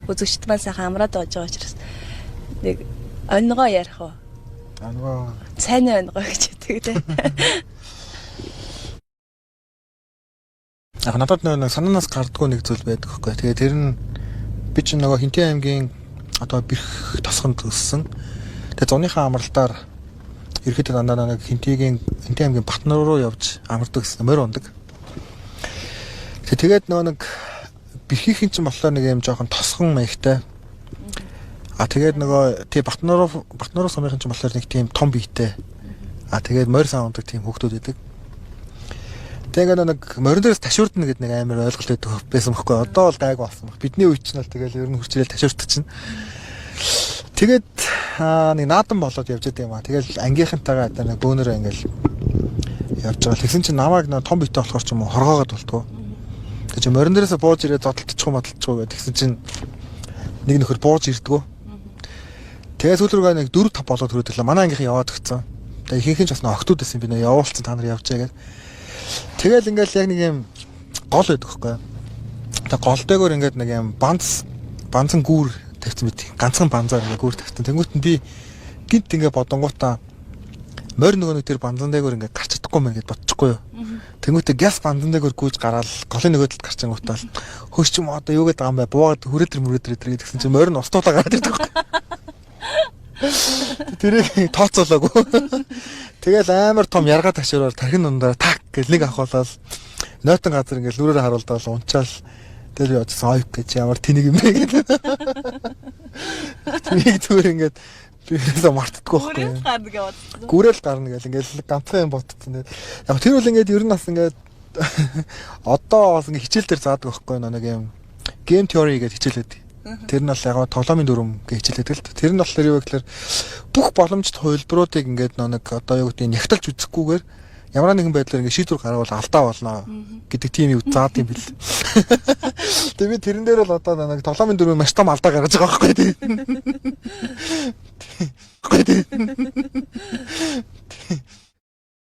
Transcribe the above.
Үзэгчд маань сайхан амраад байж байгаа учраас нэг онгоо ярих уу? Онгоо. Сайн онгоо гэж хэлдэг те. Яг надад нэг санаанаас гардггүй нэг зүйл байдаг хөхгүй. Тэгээ тэр нь би чинь нөгөө Хинтээ аймгийн одоо бэрх тосгонд өссөн. Тэгээ зуныхаа амралтаар ерхэд дандаа нэг Хинтээгийн Хинтээ аймгийн Батнор руу явж амардаг гэсэн, морь ундаг. Тэгээд нөгөө нэг бэрхийнхэн чинь болохоор нэг юм жоохон тосгон маягтай. А тэгээд нөгөө тий Батнор Батнор сумынхан чинь болохоор нэг тийм том биетэй. А тэгээд морь сан ундаг тийм хүүхдүүд байдаг. Тэгээд нэг морин дээрээс ташуурдна гэдэг нэг амар ойлголт байдаг байсан бохоггүй. Одоо бол гайгүй болсон баг. Бидний үед ч нь бол тэгэл ер нь хурцлэл ташуурдаг чинь. Тэгээд нэг наадам болоод явж байгаа юм аа. Тэгэл ангийнхантайгаа одоо нэг бөөнөрөө ингээл явж байгаа. Тэгсэн чинь намайг нэг том биетэй болохоор ч юм уу хоргоогоод болтгоо. Тэг чи морин дээрээс бууж ирээ зодтолчих модолчих гэх тэгсэн чинь нэг нөхөр бууж ирдгүү. Тэгээ сүүл рүүгээ нэг 4 5 болоод хүрээд ирлээ. Манай ангийнхан яваад өгцөн. Тэгээ ихэнх нь ч бас нэг октод байсан, би нөө явуулсан, та нар явжээ гэж. Тэгэл ингээл яг нэг юм гол байдаг хөхгүй. Тэгээ гол дээгүүр ингээд нэг юм банц банзан гүүр тавьсан мэт. Ганцхан банзаар ингээд гүүр тавьсан. Тэнгүүт нь би гинт ингээд бодонгуудаа морь нөгөө нэг тэр банзан дээгүүр ингээд гарч чадахгүй мэн гэд бодчихгүй юу. Тэнгүүтээ гяс банзан дээгүүр гүйж гараал голын нөгөө талд гарчингуудаа л хөөш ч юм одоо юу гэдэг юм бэ, буугаад хүрээдэр мүрээдэр өдр гэдгсэн чинь морь нь устуулаа гараад ирдэг байхгүй. Тэрийг тооцоолоогүй. Тэгэл амар том ярга ташраар тархин дундаа так гэл нэг авахулаад нойтон газар ингээл нүрээр харуулдаа унчаал тэгэл би очсон ойк гэж ямар тэнэг юм бэ гэдэг. Тэрийг зүгээр ингээд би ерөөсөө мартдаггүй байхгүй. Гүрэл гарна гэж бодсон. Гүрэл гарна гэл ингээл ганцхан юм ботцсон. Яг тэр бол ингээд ер нь бас ингээд одоо бас ингээд хичээл дээр заадаг байхгүй, нэг юм game theory гэдэг хичээл байдаг. Тэр нь бол яг тоглоомын дүрм гэж хичээл байдаг л. Тэр нь болохоор юу гэхээр бүх боломжит хувилбаруудыг ингээд нэг одоо юу гэдэг нягталж үзэхгүйгээр ямар нэгэн байдлаар ингээд шийдвэр гаргавал алдаа болно гэдэг тийм юу заад юм бэл. Тэгээ би тэрэн дээр бол одоо нэг тоглоомын дүрм маш том алдаа гаргаж байгаа байхгүй тий. Байхгүй тий.